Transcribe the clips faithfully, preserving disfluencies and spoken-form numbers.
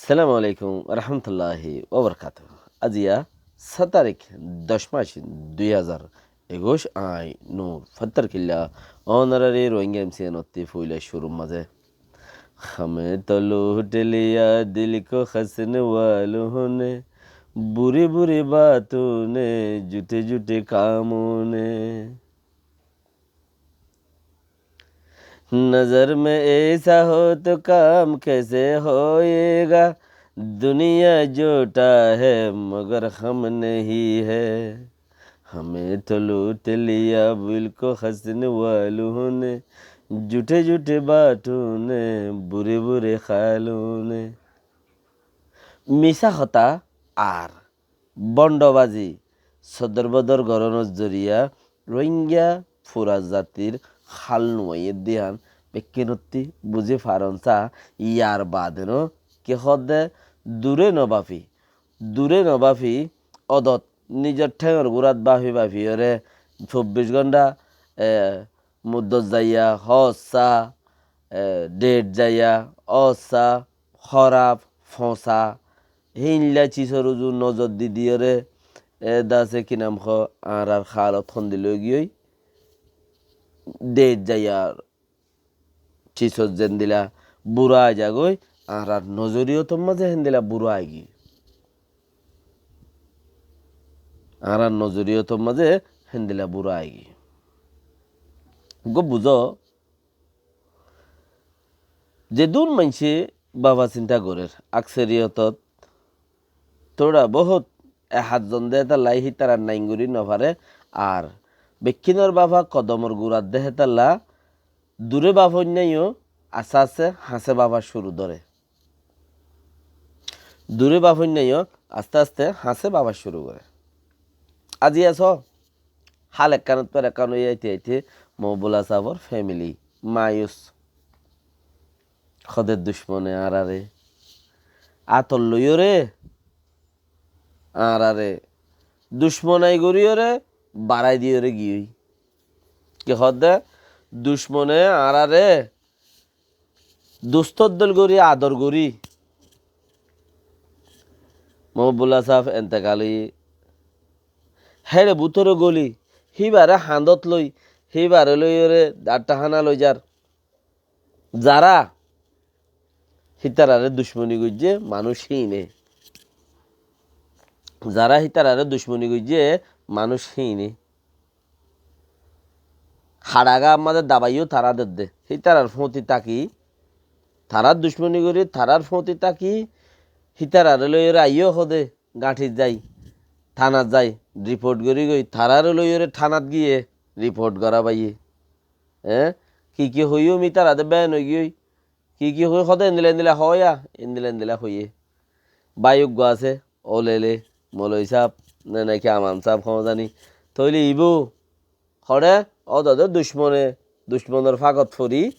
Assalamu alaikum warahmatulláhi wabarakátuhu. Aziya sáñt tarík, doc mac, dui házar ekuic, añí Nur Fattar Killa, ónorari Rohingya M C N ottí foila cúrur mazé. ہمیں تو لوٹ لیا دل کو ہنسنے والوں نے، بری بری باتوں نے، جھوٹے جھوٹے کاموں نے۔ نظر میں ایسا ہو تو کام کیسے ہوئے گا؟ دنیا جھوٹا ہے مگر ہم نہیں ہے۔ ہمیں تو لوٹ لیا دل کو ہنسنے والوں نے، جھوٹے جھوٹے باتوں نے، برے برے خیالوں نے۔ Misá hotá ar bondhobazi, sodor bodor gorónor zoriya Rohingya fura zatir hál nuaiyé dé yián bekkúnottí buzí faron sá. Yar baade no ki hoódde, dure no báfi, dure no báfi, odot nizor théngor gúrat báfi báfiyoré sobbic gónda, e, muddot zaiya, hoóssa, e, dhet zaiya, óssa, hóraf, foñsa, híinlla cisor uzu nozor di diyoré, e, dase ki nam hoó, añárar hálot hondilla óigiyoi, dhet zaiyar cisot zendilla bura aizagói, añárar nozoriyotor mazé héndilla bura aigiyoi. Añárar nozoriyotor mazé héndilla bura aigiyoi. Uggúa buzó, zedún maincé báfa sinta gorér, akseriyotot tóra bohút e hátzon de hétalla hítarar nain gorí nofaré, ar bekkúnor báfa kodomor gurat de hétalla dure báfoinnaiyó asté asté hañsé báfa cúru dóre. Dure báfoinnaiyó asté asté hañsé báfa cúru goré. Aziya só, hál ekkánot far ekkán ói aite aite Mohibullah sáfor femili mayus. Hóde ducmone añáráre átot loiyóre, añáráre ducmonai goríyoré barái diyoré giyói. Ki hoódde, ducmone añáráre dustór dóil gorí ador gorí. Mohibullah sáf entekal óiye, héçe bútore góli, híbare hañdót loi, híbare loiyóre dátthahánat loizar. Zará hítararé ducmoni goijjé manúic híine. Zará hítararé ducmoni goijjé manúic híine. Haçaga ammá de dabaiyó tará dedde. Hítarar fúñti táki, tarár ducmoni gorí, tarár fúñti táki, hítararé loiyóre aiyó hóde. Gañthit zai, thanat zai, riport gorí goi, taráre loiyóre thanat giyé riport gorá baiyé. Eé? Ki ki hoiyúm, ítara de beén óigiyoi. Ki ki hoi, hodé endila endila hoóya, endila endila hoiyé. Bái uggúa asé, Olele, Moloi sáb, ne naki Aman sáb, hozani. Tóile ibá Hoçé, ódode ducmone, ducmonor fágot fori.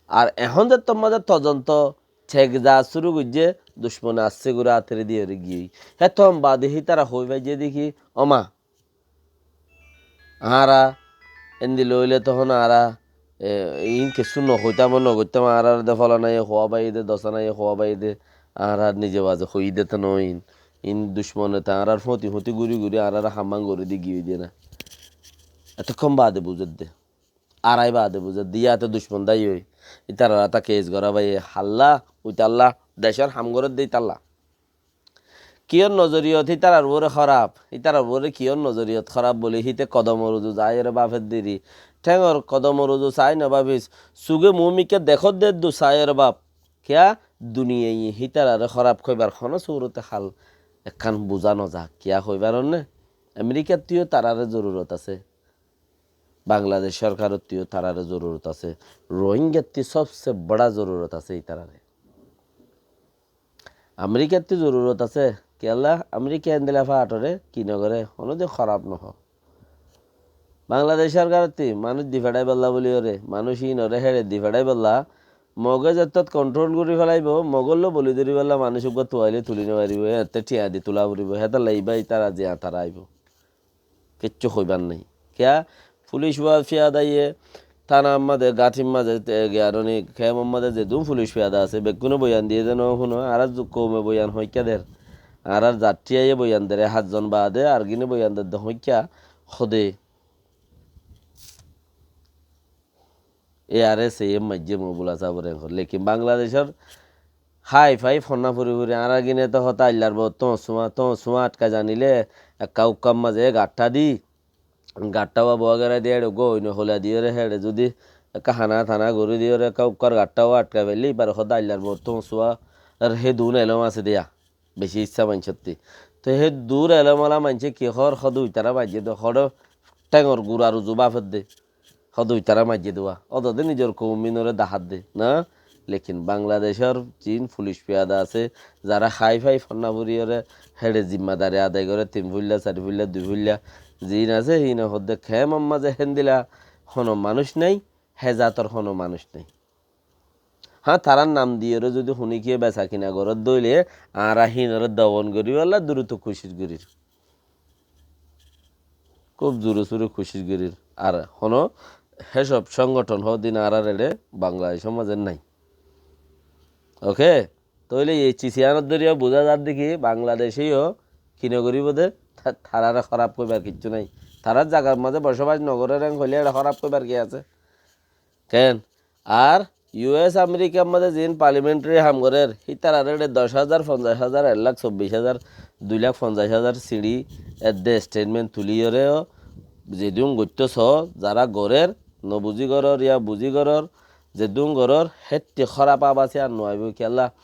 Ar ehón zettót mazé todonto thek za cúru goijjé, ducmone assé gori átere diyóre giyói. Hétton baade hítara hoi faijjé de ki, "Ó ma, añára endilla óile tohón añára, e, iín kessú nohoitám, nogoittám, añárar de folanaye hoóa baiyé de, dosanaye hoóa baiyé de, añára nize baze hoiyí de to noóin." Iín ducmone to añárar fóti fóti gúri gúri añárare hammán gorí di giyói de na. Etókkon baade buzédde. Arai baade buzédde. Yáte ducmon dái ói. Ítarar áta keis gorá baiyé. Halla, uitalla, decór ham gorédde ítalla. Kiyór nozoriyot ítarar uore hóraf, ítarar uore kiyór nozoriyot hóraf bóli híte kodomor uzu zaiyóre báfedde ri. Théngor kodomor uzu saái nobáfis. Suge muúmikká dekódde eddu saiyóre báf. Kiyá? Duniyaiye hítarare hóraf hoibar honó surote hal ekkán buzá nozá. Kiyá hoibar onne? Amerikattú yó tarare zorurot asé. Bangladec sorkarottú yó tarare zorurot asé. Rohingattú sobse bora zorurot asé ítarare. Amerikattú zorurot asé. Kiyólla? Amerika endilla faáñtore ki nogoré? Honódin hóraf nohó. Bangladec sorkarottú manúic di feçáibolla bóliyoré, manúic íinoré héçe di feçáibolla, Moge zettót kontrol gorí felaibó, Mogólla boli dóribolla manúic uggúa tuaile tuli nofaribó, éeñtte thiañ di tula foribó, hétolla ibá ítara ziañtara aibó. Kiccú hoibar nái. Kiyá? Fulic wa fiyadaye thánar mazé, gáñçir mazé, te, giyaroni, kemor mazé zedún fulic fiyada asé, bekkúne boyan diyé de no fúno, añárar zu-, koume boyan hoikká der. Añárar zatthiyaye boyan der, e háñtzon baade, ar gine boyan der de hoikká, hóde. E ar ese e maijjé Mohibullah sábore en hoór. Lekin Bangladecór hái fái fonná furi furi añára gine to hotá aillar bou toóñsumá, toóñsumá athká zanilé ekká ukkár mazé gaththá di, gaththá ba boógera di eçe uggúa oinó hola diyóre héçe zudi ekká haná taná gorí diyóre ekká ukkár gaththá ba athká faillé íbar hotá aillar bou toóñsumá ar hé duún elóm asé diya. Beci issá maincótti. Te hé dur elóm ola maincé ki hoór, hodé uitará maijjé de, hodé théngor gurar uzu bafedde. Hodé uitará maijjé de wa. Ódode nizor koum inore dahadde, na? Lekin Bangladecór ziín fulic fiyada asé, zará hái fái fonná furiyóre héçe zimmadari adai goré, tin fuilla, sari fuilla, dui fuilla, ziín asé, híine hoódde kemor mazé héndilla hono manúic nái, hé zator hono manúic nái. Hañ, tarár nam diyóre zudi huníkiye besakina goródde óile, añára híinoré dobon goríbolla duruto kucíc gorír. Kúb zure sure kucíc gorír. Ar hono hé cób sónggothon hoódin añárar eçé Bangladecór mazé nái. Oke? Tóile ei ciz iyánor dóriya buzá zadde ki, Bangladecé yó ki nogoríbo de, ta-, taráre hóraf hoibar kiccú nái. Tarár zagar mazé bocobac nogorér en hoilé eçé hóraf hoibar ki asé? Keén? Ar U S Amerikar mazé ziín parliamentary ham gorér, hítararé eçé doc házar, fonzaic házar, ek lak sobbic házar, dui lak fonzaic házar siñçi edde statement tuliyóre ó zedún goittó soó, zará gorér, nobuzí gorór, ya buzí gorór, zedún gorór, hétti hóraf abas iyán no aibó kiyólla.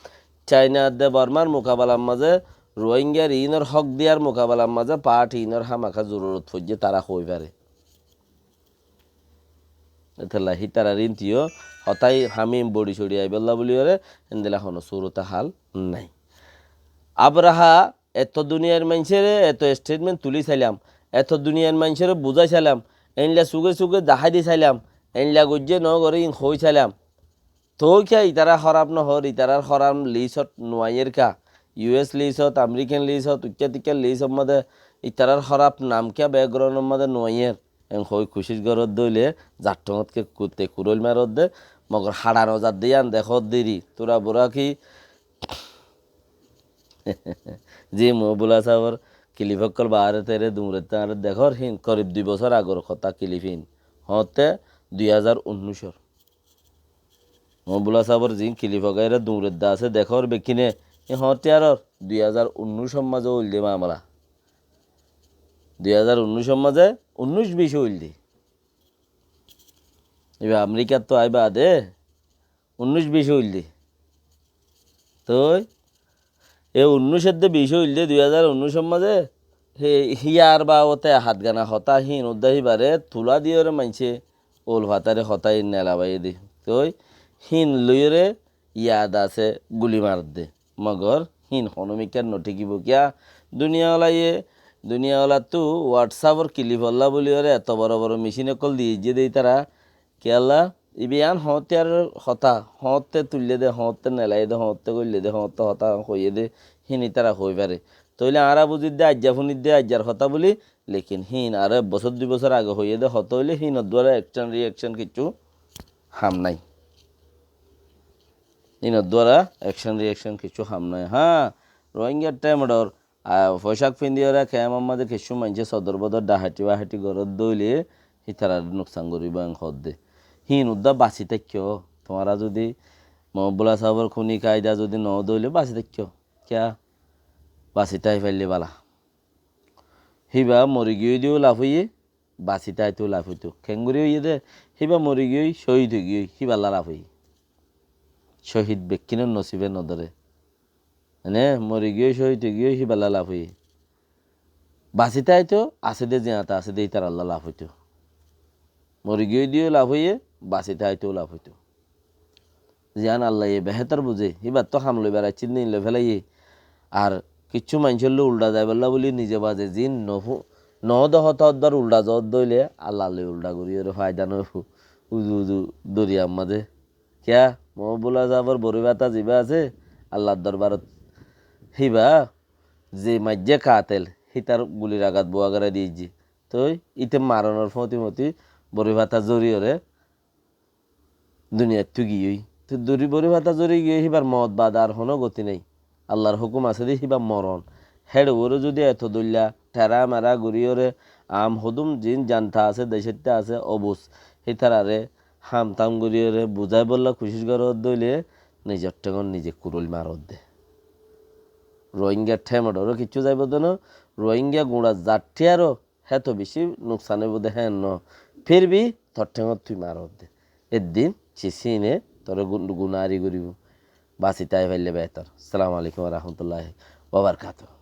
China edde Bormar mukabelar mazé, Rohingyar iínor hók diyar mukabelar mazé part iínor hámaká zorurot foijjé, tará hoói faré. Etolla hítarar íntiyo hotá hamim bori sori aibólla buliyóre héndilla hono surota hal nái. Abraha eto duniyair maincóre eto statement tuli sailam, eto duniyair maincóre buzái sailam, éilla suge suge dahái di sailam, éilla goijjé no goré ín hoói sailam. Tói kiyá itará hóraf no hoór, itarár hóraf lisot no aiyér kiyá? U S lisot, American lisot, uikká tuikká lisot mazé itarár hóraf nam kiyá backgroundor mazé no aiyér? En hoói kucíc goródde óile zatthóñtke kutte kuróil maródde, mogor haça no zadde yían dekódde ri. Tura bura ki? Ji, Mohibullah sábor kilif ókkol baáre tere duñrette añáre dekór híin, korib dui bosór agor hotá kilif híin. Hoóñtte dui házar unnúicor. Mohibullah sábor ziín kilif ógaire duñredde asé, dekór bekkíne, e hoóñtte aror dui házar unnúicor mazé óilde mamela. Dui házar unnúicor mazé, unnúic bic óilde. Iba Amerikattú aái baade, unnúic bic óilde. Toi, e unnúic edde bic óilde dui házar unnúicor mazé, he, híyar babote hatgana hotá híin uddá híbare tula diyóre maincé ol fatari hotá híin nelabaiyé de. Toi, híin loiyóre yad asé guli maredde. Mogor híin hono mikká no thíkibo kiyá? Duniya olaye, duniya olattú WhatsAppor kilifolla buliyóre eto boro boro micin ókkol diyé de ítara, kiyólla, ibe yián hoóñtte ar hotá, hoóñtte tuillé de, hoóñtte nelaiyé de, hoóñtte goillé de, hoóñtte hotá hoiyé de, híin ítara hoói fare. Tóile añára buzir de, aijja funir de, aijjar hotá buli, lekin híin aró ek bosór, dui bosór age hoiyé de hotá óile híinor duara action reaction kiccú ham nái. Híinor duara action reaction kiccú ham nái. Hañ, Rohingyar thaimor A, foicák findiyóre kemor mazé kiccú maincé sodor bodor dhahathi bahathi goródde óile, hítararé nuksan goríbo en hoódde. Híin uddá basi táikko, tuáñra zudi Mohibullah sábor kúni kaida zudi noóde óile basi táikko. Kiyá? Basi tái faille bála. Híba mori giyói de yó laf óiye, basi táito laf óito. Keéngorí óiye dé, híba mori giyói, cóhid ói giyói, híballa laf óiye. Cóhid bekkínor nosibe nodóre. Mane, mori giyói, cóhid ói giyói, híballa laf óiye. Basi táito, asé dé ziañta asé dé, ítaralla laf óito. Mori giyói de yó laf óiye, basi táito laf óito. Zián Allaye behétor buzé, híbattú ham loibar aiccíl de ín loi félaiyé. Ar kiccú maincór loi uldha zaibálla buli nize baze ziín nofu-, noóde hotá uddúar uldha zoódde óile Allar loi uldha goríyoré faida noóibo. Uzu uzu doriyar mazé. Kiyá? Mohibullah sábor bori báta zibá asé, Allar dorbarot híba ze maijjé katel, hítar gulir agat buá gorai diyé. Toi íte maronor fóti fóti bori báta zoriyoré duniyaittú giyói. Te duri bori fata zori giyói, híbar moot baade ar honó goti nái. Allar hókum asé dé híba moron. Héçe uore zodi eto dóilla thera mera goríyoré, am hodún ziín zanta asé, decótta asé, obus, hítararé ham tam goríyoré buzáibolla kucíc goródde óile nizor théngot nize kuróil maródde. Rohingya thémedoró kiccú zaibodde no, Rohingya guñça zattí aró héto bicí nuksan óibodde héen no. Fir bi tor théngot tui maródde. Eddin cisíne toré gun-, gunári goríbo. Basi tái faille beétor. Assalamu alaikum wa rahmatullahi wa barakatuhu.